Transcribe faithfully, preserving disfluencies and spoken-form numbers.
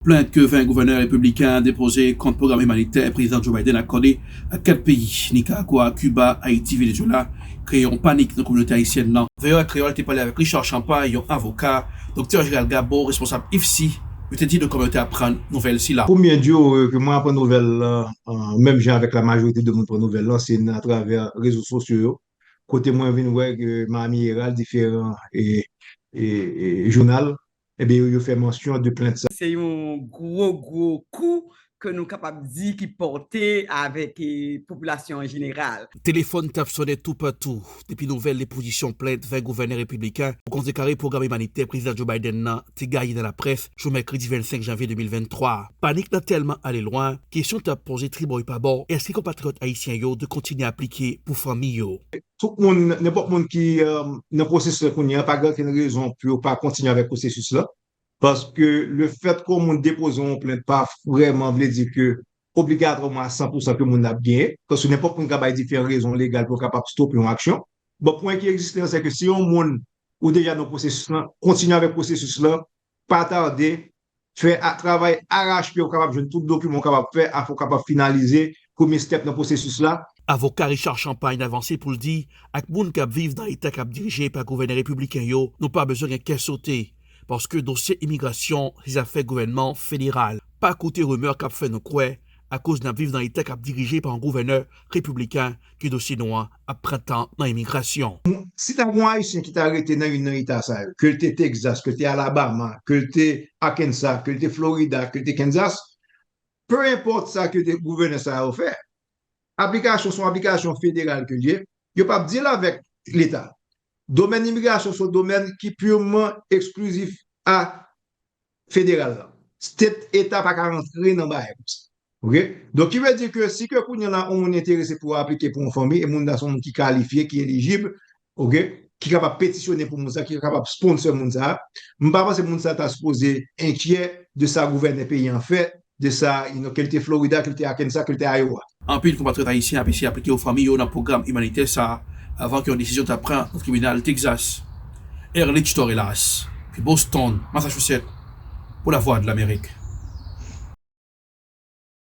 Plent ke ven gouvènè repibliken an depoze kont pwogram imanitè Prezidan Joe Biden akòde ak kat peyi, Nicaragua, Cuba, Ayiti, Venezuela, kreye yon panik nan kominote ayisyèn nan. Veyoya Kreyòl te pale avèk Richard Champagne, yon avoka, Doktè Gérald Gabo, responsab ifsi, yo te di nou kòman yo te aprann nouvèl sila. Premye jou ke mwen aprann nouvèl la, menm jan avèk la majorite de moun pran nouvèl la, se nan atravè rezo sosyo yo, kote mwen vin wè ke Miami Herald, diferan e, e, e jounal, ebyen, yo, yo fè mansyon de plent sa. Se yon gwo, gwo kou ke nou kapab di ki pòte avèk, e, popilasyon an jeneral. Telefòn t ap sonnen toupatou depi nouvèl depozisyon plent ven gouvènè repibliken pou kontrkare pwogram imanitè Prezidan Joe Biden nan te gaye nan laprès jou mèkredi vennsenk janvye de mil venntwa. Panik nan tèlman ale lwen, kesyon t ap poze tribò e pabò, èske konpatriyòt ayisyen yo dwe kontinye aplike pou fanmi yo? Tout moun, nenpòt moun ki, e, nan pwosesis la kounye a, pa gen okenn rezon pou yo pa kontinye avèk pwosesis la. Paske le fèt ke yon moun depoze yon plent pa vrèman vle di ke obligatwaman a san pou san ke moun nan ap genyen. Paske nenpòt moun ka bay diferan rezon legal pou yo kapab stope yon aksyon. Bon, pwen ki egziste an, se ke si yon moun ou deja nan pwosesis lan, kontinye avèk pwosesis la, pa tade, fè a, travay arache pye ou kapab jwenn tout dokiman ou kapab fè, afin ou kapab finalize premye step nan pwosesis la. Avoka Richard Champagne avanse pou l di, ak moun k ap viv nan eta k ap dirije pa gouvènè repibliken yo, nou pa bezwen gen kè sote, paske dosye imigrasyon se zafè gouvènman federal. Pa koute rimè k ap fè nou kwè, akoz n ap viv nan eta k ap dirije pa yon gouvènè repibliken, ke dosye nou an ap pran tan nan imigrasyon. Si ta gen yon Ayisyen ki ta rete nan youn nan eta sa yo, ke l te Texas, ke l te Alabama, ke l te Arkansas, ke l te Florida, ke l te Kansas, pe enpòt sa ke te gouvènè sa yo fè, aplikasyon se yon aplikasyon federal ke l ye, yo p ap deal avèk leta. Domèn imigrasyon se yon domèn ki pirman eksklizif a federal la. State, eta pa ka rantre nan bagay konsa. Oke? Donk, ki vle di ke si ke kounye a la, yon moun enterese pou aplike pou yon fanmi, e moun nan se yon moun ki kalifye, ki elijib, oke, ki kapab petisyone pou moun sa, ki kapab sponsor moun sa, m pa panse moun sa ta sipoze enkyè de sa gouvènè peyi an fè, de sa, you know, ke l te Florida, ke l te Arkansas, ke l te Iowa. Anpil konpatriyòt ayisyen ap eseye aplike pou fanmi yo nan pwogram imanitè sa a, avan ke yon desizyon ta pran nan tribinal Texas. Erlich Torelas, pi Boston, Massachusetts, pou Lavwadlamerik.